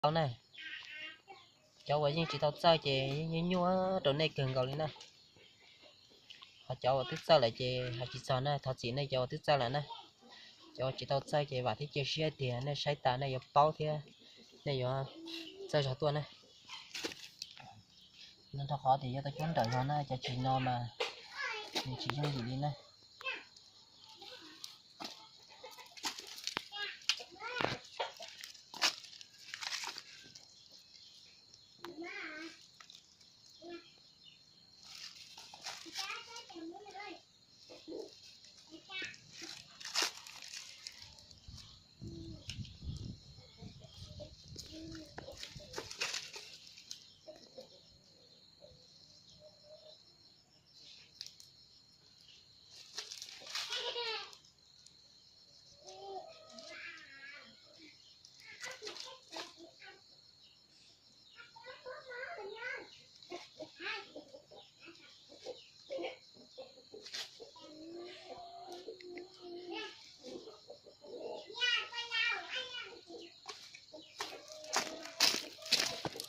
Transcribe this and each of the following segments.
Tau na, cov uas yeej tsis tau txawj ces yeej nyuaj nyuaj rau nej kawg nkaus li na. Ho cov uas twb txawj lawm ces hais tsis txog na, thov txim nej cov uas twb txawj lawm na. Cov uas tsis tau txawj ces vam thiab cia siab tias nej saib tas nej yuav paub thiab nej yuav txawj zog tuaj na. Rau qhov tias yuav tau cuab nrawm zog na, cov tsis no mas nws tsis yooj yim li na.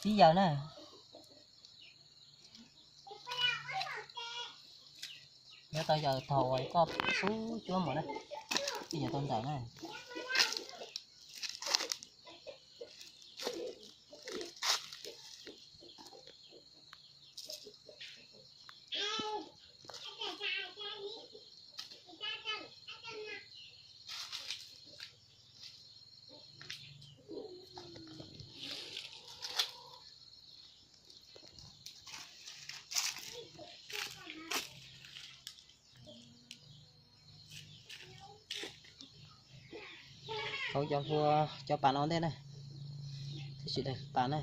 Tib yawg na, yuav tau yawg thaum uas koj xub cuab mus na, tib yawg tau ntawm na. Thaum cov hlua, cov pas no ntej na, tsis dai pas na.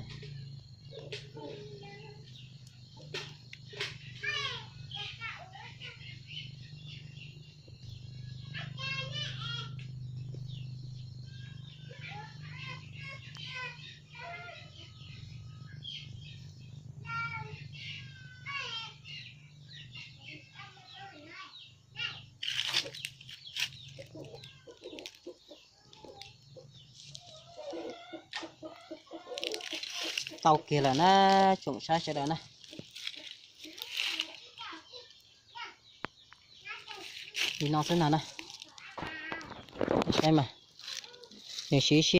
Tau kiag lawm na, tsoom saib sawv daws na. Li no xwb no na. Saib mas, nws siv siab.